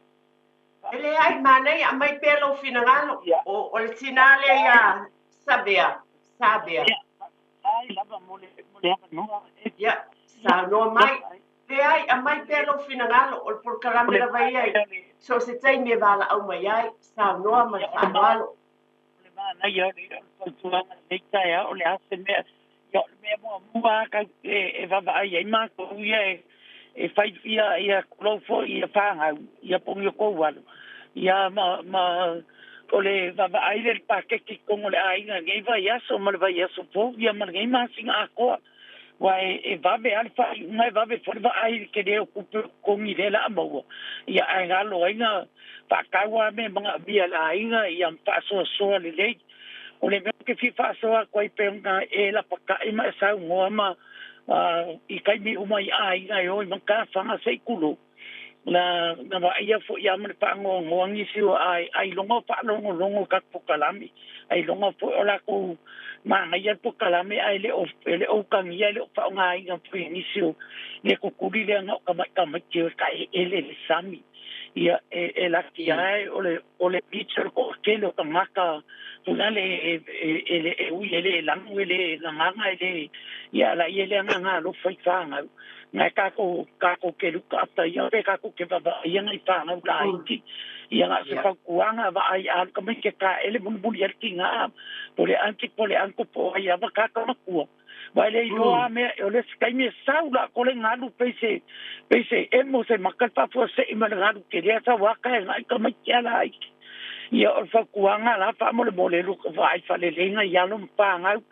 [SPEAKER 1] E leai, manaia, aumai pea lou finagalo. O, o le tinā lea ia Savea, Savea. Ia, saunoa mai. Leai, aumai pea lou finagalo, o le polokalame lava ia i so o se taimi e valaau mai ai, saunoa ma le faaaloalo.
[SPEAKER 3] O le manaia o le fautuaga i lenei taeao, o le a se mea, ia o le mea muamua lava e vaavaai ai matou ia e fai ia ia tulou foi ia fanau ia pogi o kou alo ia ma ma o le vaavaai lea i le paketi i totonu o le aiga i lenei vaiaso ma le vaiaso fou ia ma lenei masina atoa. Aua e vave lava le faaiuga, e vave foi le vaai i le tele o tupe o totogi lea o le a maua, ia ae galo ai na faatau lava mea e manaomia e le aiga ia ma faasoasoa lelei. O le mea ou te fia faasoa atu ai pei ona e lapatai ma e saunoa ma i taimi uma i aiga e o i matafaga se i tulou, na na vaaia foi lava ma le faanoanoa nisi o ailoga o faalogologo i tatou polokalame, ailoga foi o latou manaia le polokalame ae le o e le o utagia e le o faaaogaina foi e nisi o le tutuli lea na o tamai tamaiti o taeele i le sami. Ia e e laki lava o le o le beach o le toatele o tagata foi lale e e e ui e le lanu e le gagaga e le ia la ia le agaga alofa i fanau na tatou tatou te luka ata ia pe tatou te vaavaaia nai fanau laiti ia na o se fautuaga vaai a alu tamaiti e taele mulimuli ai le tiga po o le aunty po o le uncle po o ai lava tagata matua. Aua e le iloa a mea, o le isi taimi e sau la atoa le galu pei se, pei se emo se maka le faafuasei ma le galu tele a sau aka e agai tamaiti a laiti. Ia o le fautuaga la faamolemole luka vaai faaleleiga i alo ma fanau.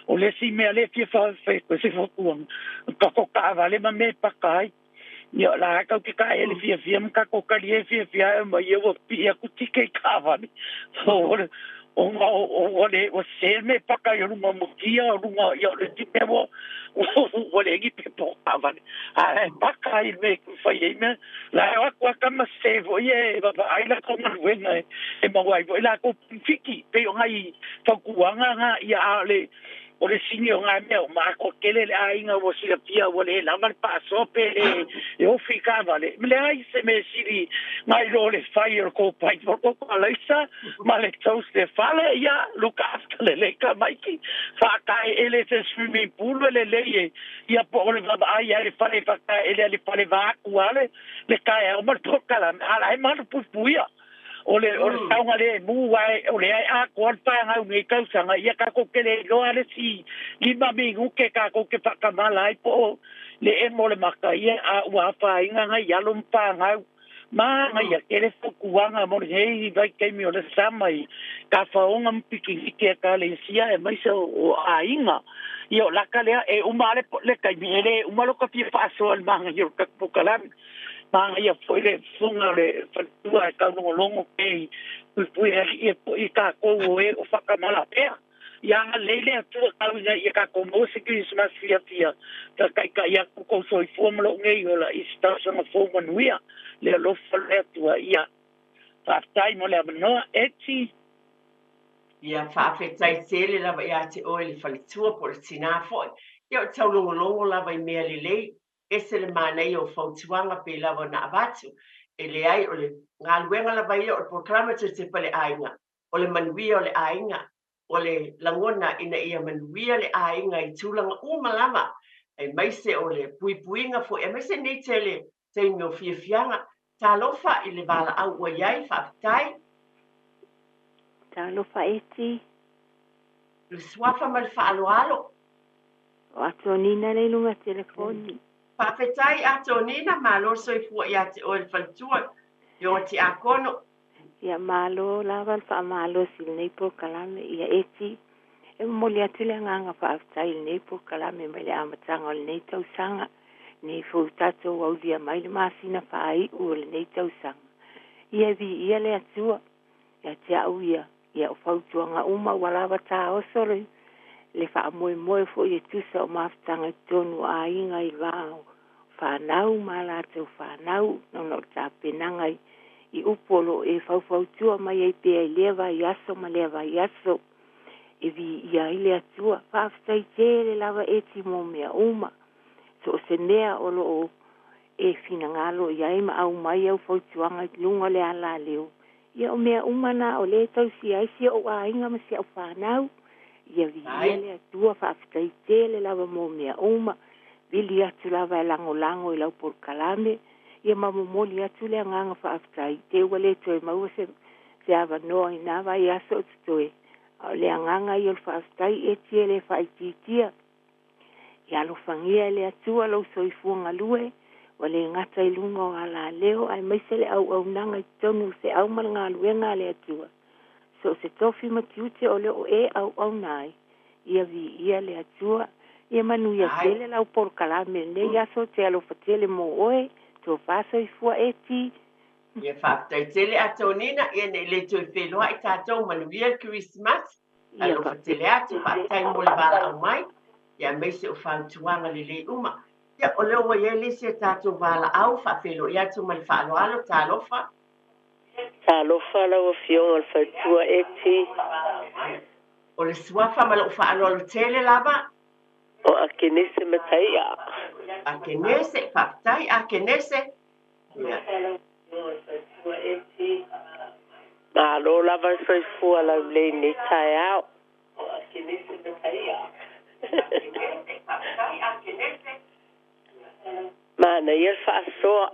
[SPEAKER 3] O le isi mea lea e fia fai atu ai se fautuaga, o tatou taavale ma mea e paka ai. Ia o la e tatou te taele fiafia ma tatou talie fiafia ae omai ia ua pipii atu tike i taavale. Ona ua le ua sese le mea e paka ai o luga o mutia o luga ia o le isi mea ua ua leai ni pepa o taavale ae paka ai i le mea e fai ai mea. La e o atu lava tama sese foi e vaavaai latou galuega e maua ai foi latou penefiti. Pei o nai fautuaga na ia a o le O le sini o na mea uma, atoa tele le aiga ua silafia ua le lava le faasoa pe le e ofi i taavale, ma leai se mea sili nai lo le fai o le kopai po o le alaisa ma le toast i le fale, ia look after lelei tamaiti, faataeele se swimming pool e lelei e, ia po o le vaavaai lava i le fale faataeele a le fale vaeatu lava le taeao ma le polokalame, a o la e malupuipuia. O le o le saogalemu ae o lea e atoa le fanau i lenei tausaga, ia tatou te le iloa le isi 5 minute tatou te faatamala ai po o le emo o le maka, ia a ua afaina nai alo ma fanau. Manaia tele fautuaga mo lenei vaitaimi o le sama i tafaoga ma pikiniki a ekalesia aemaise o aiga. Ia o laka lea e uma lava le taimi e le uma lota fia faasoa i le manaia o le tatou polokalame. Manaia foi le fofoga o le faletua e taulogologo pe i puipui alii e foi i tatou o e o faatamala pea. Ia agalelei le Atua tau ina ia tatou maua se Kerisimasi fiafia, taitaitai atu tou soifua ma lou nei ola i se tausaga fou manuia. Le alofa o le Atua ia. Faafetai mo le avanoa, Eti.
[SPEAKER 1] Ia faafetai tele lava ia te oe le faletua po o le tinā foi. Ia o le taulogologo lava i mea lelei. Ese le manaia o fautuaga pei lava ona avatu. E leai, o le galuega lava ia o le polokalame Toetepa i le Aiga, o le manuia o le aiga, o le lagona ina ia manuia le aiga i tulaga uma lava, aemaise o le puipuiga foi, aemaise nei tele taimi o fiafiaga. Talofa i le valaau ua i ai, faafetai.
[SPEAKER 4] Talofa Eti.
[SPEAKER 1] Le suafa ma le faaaloalo.
[SPEAKER 4] O Atonina le i luga telefoni.
[SPEAKER 1] Faafetai Atonina, malo le soifua ia te oe le faletua, Afioga Tiakono.
[SPEAKER 4] Ia malo lava le faamalosi i lenei polokalame. Ia Eti, e momoli atu le agaga faafetai i lenei polokalame mai le amataga o lenei tausaga. Nei foi ua tatou aulia mai le masina faaiu o lenei tausaga. Ia e viia le Atua ia te au ia, ia o fautuaga uma ua lava taoso le le faamoemoe foi e tusa o mafutaga i totonu o aiga i va o fanau ma a latou fanau ona o le tapenaga i i upu o lo o e faufautua mai ai pea i lea vaiaso ma lea vaiaso e viia ai le Atua. Faafetai tele lava Eti mo mea uma, so o se mea o lo o e finagalo i ai ma aumai au fautuaga i luga o le alaleo. Ia o mea uma na o lea e tausia ai si ou aiga ma si au fanau. Ia viia le Atua, faafetai tele lava mo mea uma. Vili atu lava e lagolago i lau polokalame, ia ma momoli atu le agaga faafetai, te ua le toe maua se se avanoa i na vaiaso o totoe, a o le agaga ia o le faafetai e tia le faaitiitia. Ia alofagia e le Atua lou soifua galue, ua le gata i luga o alaleo aemaise le auaunaga i totonu o feau ma le galuega a le Atua. So o se tofi ma tiute o lo o e auauna ai, ia viia le Atua. Ia manuia tele lau polokalame i lenei aso, ou te alofa tele mo oe, tofa soifua Eti.
[SPEAKER 1] Ia faafetai tele Atonina, ia nei le toe feiloai tatou, manuia le Kerisimasi. Alofa tele atu, faafetai mo le valaau mai, ia aemaise o fautuaga lelei uma. Ia, o lea ua i ai le isi a tatou valaau, faafeiloai atu ma le faaaloalo, talofa.
[SPEAKER 5] Talofa lau Afioga i le Faletua Eti.
[SPEAKER 1] O le suafa ma lou faaaloalo tele lava.
[SPEAKER 5] O Akenese Mataia.
[SPEAKER 1] Akenese, faafetai Akenese. Ia.
[SPEAKER 5] Malo lava le soifua laulelei i lenei taeao. Manaia le faasoa.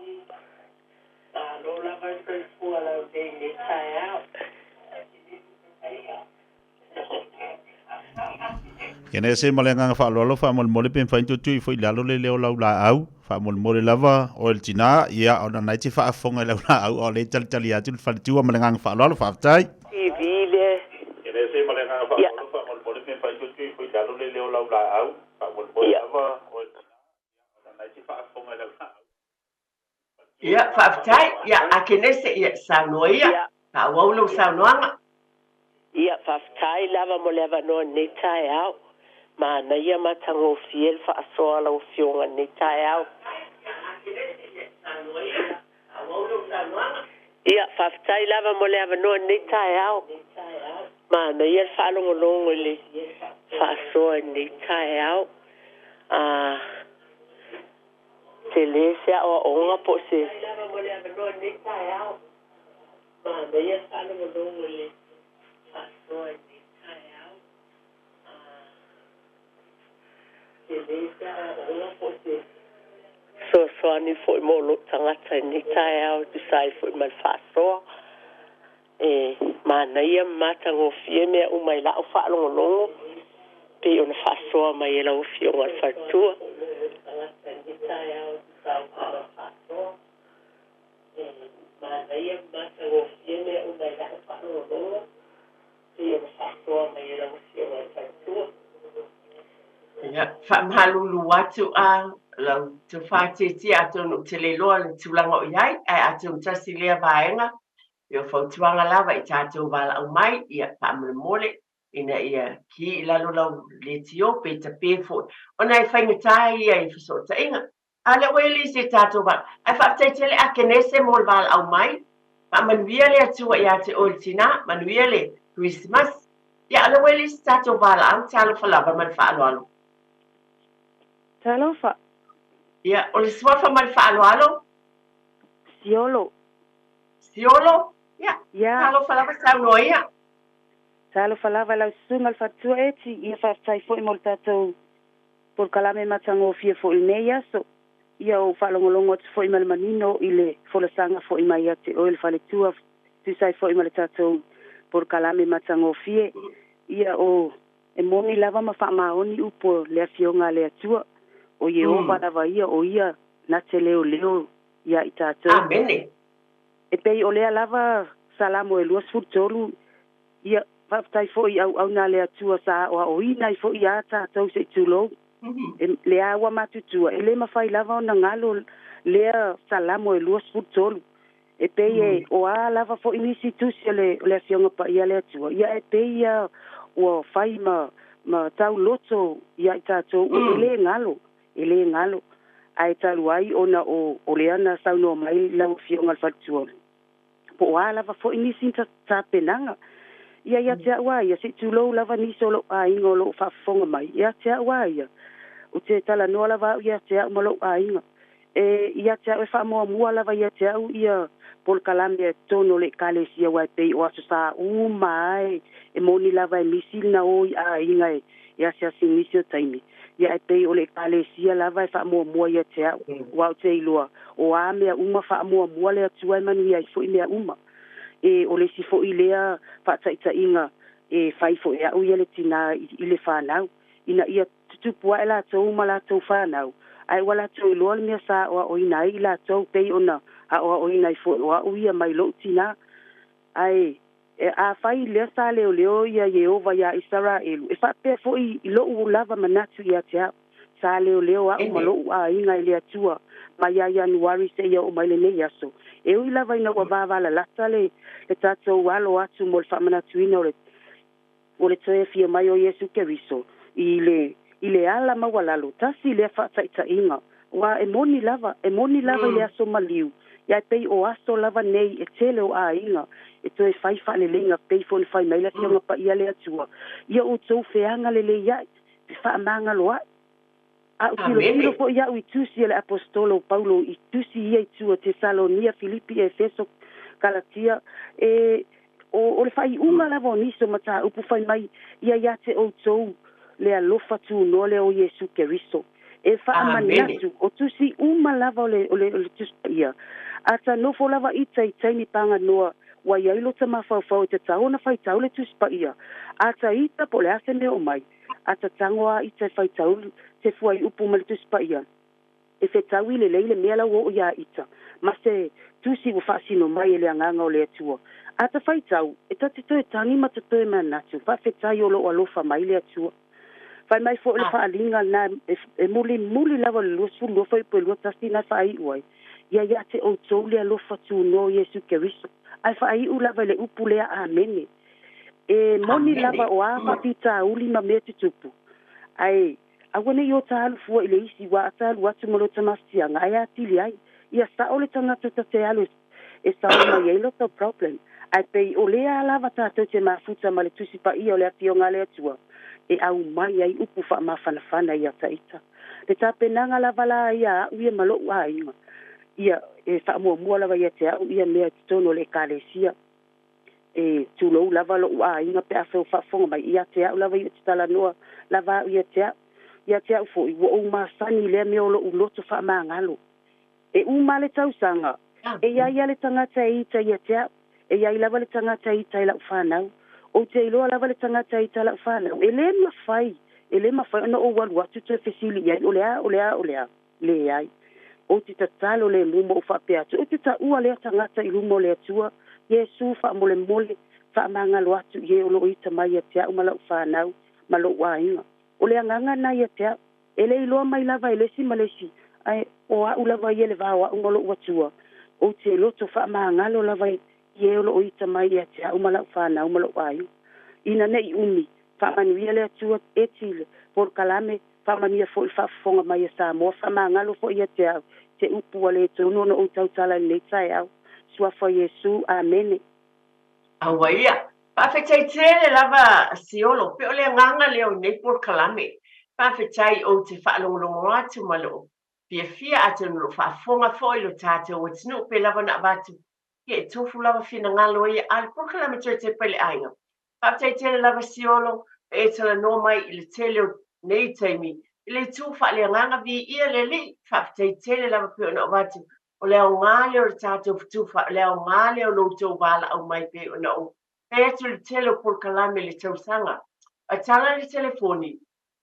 [SPEAKER 6] Kenese ma le agaga faaaloalo faamolemole pe mafai ona toe tui foi i lalo le leo o lau laau faamolemole lava oe le tina ia ona na e te faafofoga i lau laau a o lea e talitali atu le faletua ma le agaga faaaloalo faafetai.
[SPEAKER 5] TV lea.
[SPEAKER 6] Kenese ma le agaga faaaloalo faamolemole pe mafai ona toe tui foi i lalo le leo o lau laau faamolemole lava oe le tina ia ona na e te faafofoga i lau laau.
[SPEAKER 1] Ia, faafetai. Ia, Akenese, ia, saunoa ia. Faaauau lau saunoaga.
[SPEAKER 5] Ia, faafetai lava mo le avanoa i lenei taeao. Manaia matagofie le faasoa a lau Afioga i lenei taeao. Ia, faafetai lava mo le avanoa i lenei taeao. Manaia le faalogologo i le faasoa i lenei taeao. A. Tele se aoaoga po o se. Fesoasoani foi mo lou tagata i lenei taeao e tusa ai foi ma le faasoa. E manaia ma matagofie mea uma i lau faalogologo pei ona faasoa mai e lau Afioga i le Faletua.
[SPEAKER 1] Ia, faamalulu atu a lau tofa Tietie atonu ou te le iloa le tulaga o i ai, ae atonu tasi lea vaega Ia o fautuaga lava i tatou valaau mai, ia faamolemole ina ia ki i lalo lau leitio pe tape foi ona e faigata ia i fesootaiga. A o lea ua i ai le isi e tatou valaau. Ae faafetai tele Akenese mo le valaau mai. Faamanuia le Atua ia te oe le tina, manuia le Kerisimasi. Ia o lea ua i ai le isi tatou valaau, talofa lava ma le faaaloalo.
[SPEAKER 7] Talofa.
[SPEAKER 1] Ia, o le suafa ma le faaaloalo.
[SPEAKER 7] Siolo.
[SPEAKER 1] Siolo, ia,
[SPEAKER 7] Ia.
[SPEAKER 1] Talofa lava saunoa ia.
[SPEAKER 7] Talofa lava lau susuga le faletua Eti, ia faafetai foi mo le tatou polokalame matagofie foi i lenei aso. Ia ou faalogologo atu foi ma le manino i le folasaga foi mai ia te oe le faletua tusa ai foi ma le tatou polokalame matagofie. Ia o e moni lava ma faamaoni upu o le Afioga a le Atua, o Ieova lava ia o ia na te leoleo ia i tatou.
[SPEAKER 1] Amene.
[SPEAKER 7] E pei o lea lava Salamo e 23, ia faafetai foi i auauna a le Atua sa aoaoina ai foi ia tatou se i tulou. E le ua matutua, e le mafai lava ona galo lea Salamo e 23. E pei e o a lava foi nisi tusi o le Afioga Paia a le Atua, ia e pei ia ua fai ma tauloto ia i tatou, e le galo, e le galo. Ae talu ai ona o lea na saunoa mai lau Afioga le faletua, po o a lava foi nisi tapenaga. Ia ia te au a ia, se i tulou lava nisi o lou aiga o lou faafofoga mai, ia te au a ia, o te talanoa lava au ia te au ma lou aiga. E ia te au e faamuamua lava ia te au ia polokalame e totonu o le ekalesia, aua e pei o aso sa uma ai e moni lava e misi na o i aiga e asiasi nisi o taimi. Ia e pei o le ekalesia lava e faamuamua ia te au, ua ou te iloa o a mea uma faamuamua le Atua e manuia ai foi mea uma. E o le isi foi lea faataitaiga e fai foi au ia le tinā i le fanau, ina ia tutupu ae latou ma latou fanau, ae ua latou iloa le mea sa aoaoina ai i latou, pei ona aoaoina ai foi o au ia mai lou tinā. Ae e afai lea sa leoleo ia Ieova ia Isaraelu, e faapea foi i lou lava manatu ia te au, sa leoleo au ma lou aiga i le Atua mai ia Ianuari seia oo mai lenei aso. E ui lava ina ua vavalalata le tatou alo atu mo le faamanatuina o le toe afio mai o Iesu Keriso i le ala maualalo, tasi lea faataitaiga, ua e moni lava i le aso maliu, ia e pei o aso lava nei e tele o aiga e toe fai faaleleiga pei foi ona fai mai le Afioga Paia le Atua, ia outou feaga lelei ai, pe faamagalo ai. A ou tilotilo foi au i tusi e le apostolo Paulo i tusi ia i tua Tesalonia, Filipi, Efeso, Galatia, e o le faaiuga lava o nisi o mataupu fai mai ia ia te outou le alofa tunoa lea o Iesu Keriso. E faamanatu o tusi uma lava o le tusi ia. A ta nofo lava ita i taimi paganoa ua iai lo tamafaufau e tatau ona faitau le tusi paia. A ta ita po o le a se mea o mai, a ta tago a ita e faitau se fuaiupu ma le tusi paia, e fetau i lelei le mea lau oo ia ita, ma se tusi ua faasino mai e le agaga o le Atua. A ta faitau, e ta te toe tagi ma ta toe manatu, faafetai o loo alofa mai le Atua. Fai mai foi le faaliga na e mulimuli lava le 22 fuaiupu e 21 na faaiu ai, ia ia te outou le alofa tunoa o Iesu Keriso. Ae faaiu lava i le upu lea amene. E moni lava o a faafitauli ma mea tutupu, ae aua nei o ta alu fua i le isi ua ata alu atu ma lo tamafitiaga ae atili ai. Ia sao le tagata ta te alu e sao mai ai lo tau problem. Ae pei o lea lava tatou te mafuta ma le tusi paia o le Afioga a le Atua e aumai ai upu faamafanafana ia taita. Le tapenaga lava la ia au ia ma lou aiga, ia e faamuamua lava ia te au ia mea i totonu o le ekalesia. E tulou lava lou aiga pe afai o faafofoga mai ia te au lava ia te talanoa lava au ia te au. Ia te au foi ua ou masani lea mea o lou loto faamagalo. E uma le tausaga, e iai ia le tagata e ita ia te au, e iai lava le tagata e ita i lau fanau. Ou te iloa lava le tagata e ita lau fanau. E le mafai ona ou alu atu toe fesili i ai, o le a, o le a, o le a, leai. Ou te tatalo le luma o faapea atu, ou te taua lea tagata i luma o le Atua, Iesu faamolemole, faamagalo atu i e o loo ita mai ia te au ma lau fanau ma lou aiga. O le agaga na ia te au, e le iloa mai lava e le isi ma le isi, ae o au lava ia le va o au ma lou Atua, ou te loto faamagalo lava i e o loo ita mai ia te au ma lau fanau ma lou aiga. Ina nei umi, faamanuia le Atua e tile, polokalame, faamanuia foi le faafofoga mai a Samoa, faamagalo foi ia te au, te upu a le tonu ona ou tautala i lenei taeao. Suafa Iesu, amene.
[SPEAKER 1] Aua ia, faafetai tele lava Siolo, pe o le agaga lea o lenei polokalame. Faafetai ou te faalogologo atu ma lou Fiafia atonu o lo o faafofoga foi lo tatou atunuu pe lava ona avatu, ia e tofu lava finagalo ia a o le polokalame toe tepa i le aiga. Faafetai tele lava Siolo e talanoa mai i le tele o nei taimi i le itu faaleagaga viia le Alii. Faafetai tele lava pei ona avatu o le aoga lea o le tatou fetufa, o le aoga lea o lo outou valaau mai pei ona ou fai atu i le tele o polokalame i le tausaga. Ae tala le telefoni,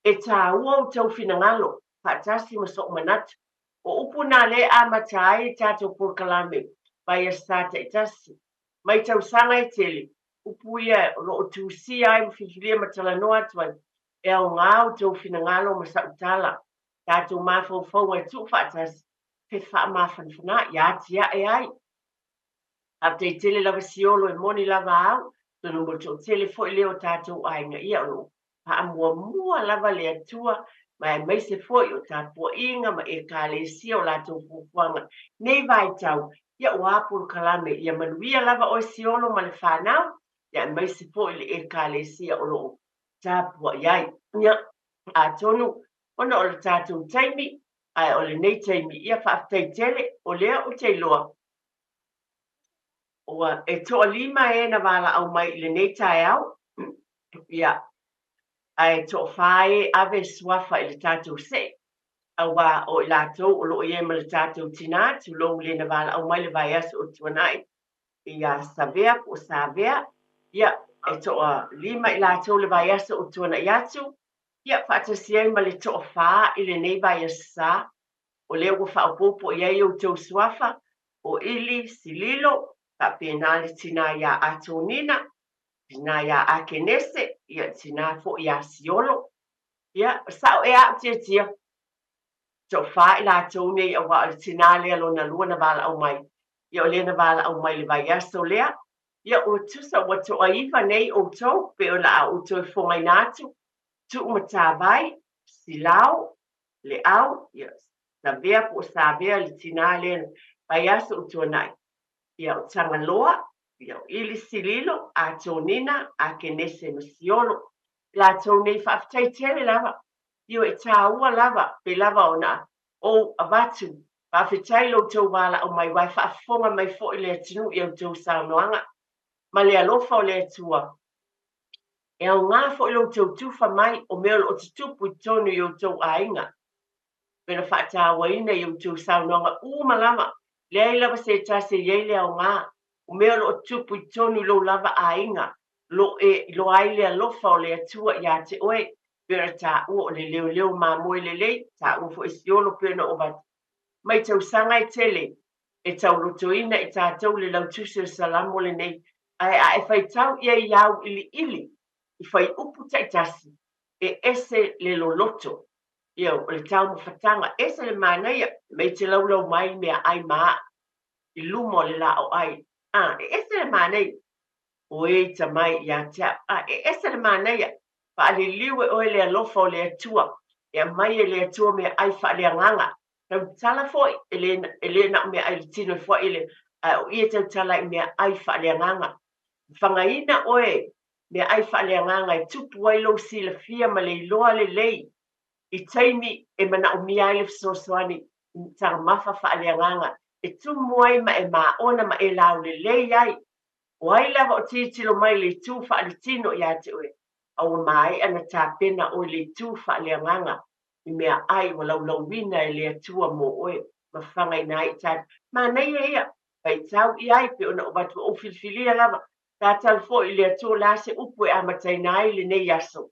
[SPEAKER 1] e tāua outou finagalo faatasi ma so'u manatu. O upu na lea e amata ai le tatou polokalame vaiaso Sa taitasi. Mai tausaga e tele, upu ia o lo o tusia ai ma filifilia ma talanoa atu ai, e aoga outou finagalo ma sa'u tala. Tatou mafaufauga e tuu faatasi, fe faamafanafana ia atia'e ai. Faafetai tele lava Siolo e moni lava au, atonu mo le toatele foi lea o tatou aiga ia o lo o faamuamua lava le Atua ma aemaise foi o tapuaiga ma Ekalesia o latou fuafuaga nei vaitau, ia ua polokalame ia manuia lava oe Siolo ma le fanau, ia aemaise foi le Ekalesia o lo o tapuai ai. Ia, atonu ona o le tatou taimi, ae o lenei taimi, ia faafetai tele, o lea ou te iloa, ua e toalima e na valaau mai i lenei taeao, ia, ae toafa e ave suafa i le tatou see, auā o i latou o lo o i ai ma le tatou tinā, tulou le na valaau mai le vaiaso o tuanai ia Savea po o Savea, ia, e toalima i latou le vaiaso o tuanai atu, ia, faatasi ai ma le toafa i lenei vaiaso Sa, o lea ua faaopoopo i ai outou suafa, o Ili Sililo, faapena le tinā iā Atonina, tinā iā Akenese, ia, tinā foi iā Siolo. Ia, sa'o ea a'u Tiatia, toafa i latou nei auā o le tinā lea lona lua na valaau mai, ia o lea na valaau mai i le vaiaso lea, ia ua tusa ua toaiva nei outou, pei o le a ou toe fofogaina atu, Tuumatavai, Silao, Leau, ia, Savea po o Savea le tinā lea vaiaso o tuanai, ia o Tagaloa, ia o Ili Sililo, Atonina, Akenese ma Siolo. I latou nei faafetai tele lava, ioe e tāua lava, pei lava ona ou avatu, faafetai lo outou valaau mai, aua e faafofoga mai foi le atunuu i a outou saunoaga ma le alofa o le Atua. E aoga foi lo outou tufa mai o mea o lo o tutupu i totonu i outou aiga. Pei ona faatauaina i outou saunoaga uma lava, leai lava se tasi e i ai le aoga, o mea o lo o tutupu i totonu i lou lava aiga, lo o e iloa ai le alofa o le Atua ia te oe, pei ona taua o le leoleo mamoe lelei, taua foi e Siolo pei ona ou avatu mai tausaga e tele e taulotoina i tatou le lautusi o le Salamo lenei, ae a e faitau i ai i auiliili i fuaiupu taitasi, e ese le loloto, ia, o le taumafataga, ese le manaia, mei te laulau mai meaai ma aʻu i luma o le lā o ai, a, e ese le manaia, o e ita mai ia te au, a, e ese le manaia, faaliliu e oe le alofa o le Atua, e aumai e le Atua meaai faaleagaga, tautala foi, e le, e le na o meaai i le tino e foai le, ae o i e tautala i meaai faaleagaga. Fagaina oe meaai faaleagaga e tupu ai lou silafia ma le iloa lelei i taimi e manaomia ai le fesoasoani i taumafa faaleagaga e tumu ai ma e maona ma e laulelei ai. O ai lava o tilotilo mai i le itu faaletino ia te oe, a ua maea ona tapena oe i le itu faaleagaga i meaai ua laulauina e le Atua mo oe ma fagaina ai i tatou. Manaia ia, faitau i ai pei ona ou avatu ua ou filifilia lava. Tatalo foi i le Atua o le a se upu e amataina ai lenei aso.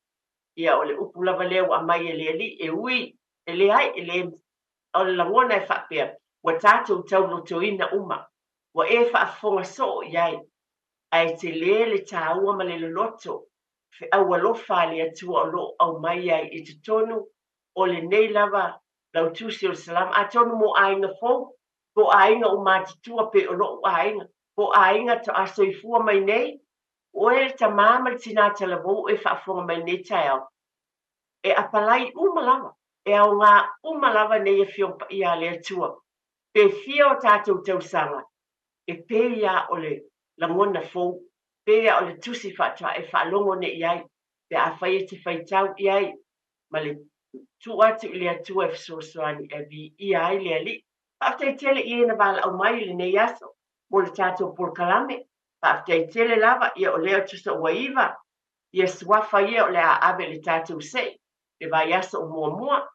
[SPEAKER 1] Ia, o le upu lava lea ua aumai e le Alii, e ui, e leai, e le, o le lagona e faapea, ua tatou taulotoina uma, ua e faafofoga soo i ai, ae tele le taua ma le loloto, feau alofa a le Atua o lo o aumai ai i totonu o lenei lava lautusi o le Salamo. Atonu mo aiga fou, po o aiga ua matutua pei o lo'u aiga, po o aiga to'a soifua mai nei, o oe le tamā ma le tinā talavou e faafofoga mai nei taeao, e apalai uma lava, e aoga uma lava nei Afioga Paia a le Atua. Pe fia o tatou tausaga, e pei lava o le lagona fou, pei lava o le tusi faatoa e faalogo nei i ai, pe afai e te faitau i ai ma le Tuu atu i le Atua e fesoasoani e viia ai le Alii. Faafetai tele i e na valaau mai i lenei aso mo le tatou polokalame. Faafetai tele lava, ia o lea tusa ua 9 ia suafa ia o le a ave i le tatou sei le vaiaso o muamua.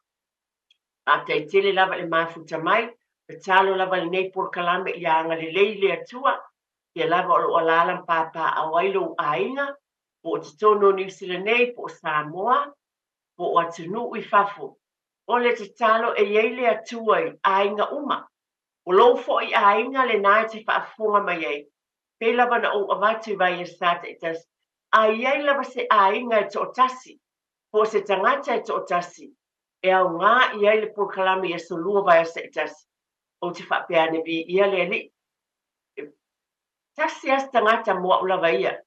[SPEAKER 1] Faafetai tele lava i le mafuta mai. Tatalo lava lenei polokalame ia agalelei le Atua. Ia lava o loo alaala ma papaaao ai lou aiga, po o totonu o Niu Sila nei, po o Samoa, po o atunuu i fafo. O le tatalo e i ai le Atua i aiga uma. O lou foi aiga lena e te faafofoga mai ai. Pei lava na ou avatu i vaiasa taitasi, a i ai lava se aiga e toatasi, po o se tagata e toatasi, e aoga i ai le polokalame i aso lua vaiaso taitasi, ou te faapea ane viia le Alii. E tasi lava se tagata mo au lava ia.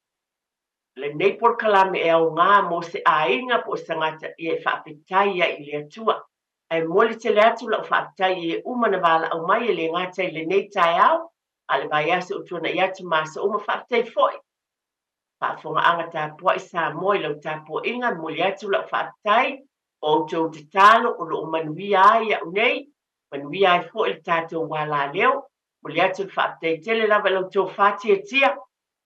[SPEAKER 1] Lenei polokalame e aoga mo se aiga po o se tagata ia e faafetai ai i le Atua. Ae momoli tele atu lau faafetai i e uma na valaau mai e le gata i lenei taeao, a o le vaiaso ua tuanai atu ma aso uma. Faafetai foi faafofogaaga tapuai Samoa i lau tapuaiga, momoli atu lau faafetai o outou tatalo o lo o manuia ai au nei, manuia ai foi le tatou alaleo. Momoli atu le faafetai tele lava i la outou faatiatia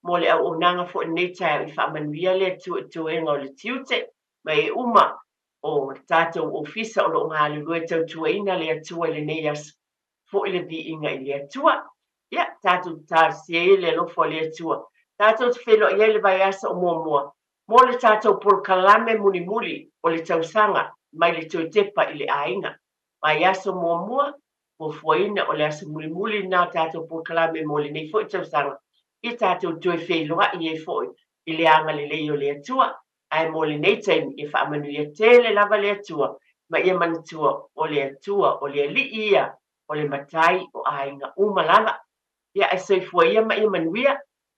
[SPEAKER 1] mo le auaunaga foi i lenei taeao i faamanuia le Atua i toega o le tiute ma e uma o le tatou ofisa o lo o galulue tautuaina le Atua i lenei aso. Foi le viiga i le Atua. Ia, tatou talosia ia le alofa o le Atua. Tatou te feiloai ai le vaiaso o muamua mo le tatou polokalame mulimuli o le tausaga mai le toe tepa i le aiga. Vaiaso muamua, fuafuaina o le aso mulimuli lena o tatou polokalame mo lenei foi tausaga, ia tatou toe feiloai ai foi i le agalelei o le Atua. Ae mo lenei taimi, ia faamanuia tele lava le Atua ma ia manatua o le Atua, o le Alii ia, o le Matai o aiga uma lava. Ia ae soifua ia ma ia manuia.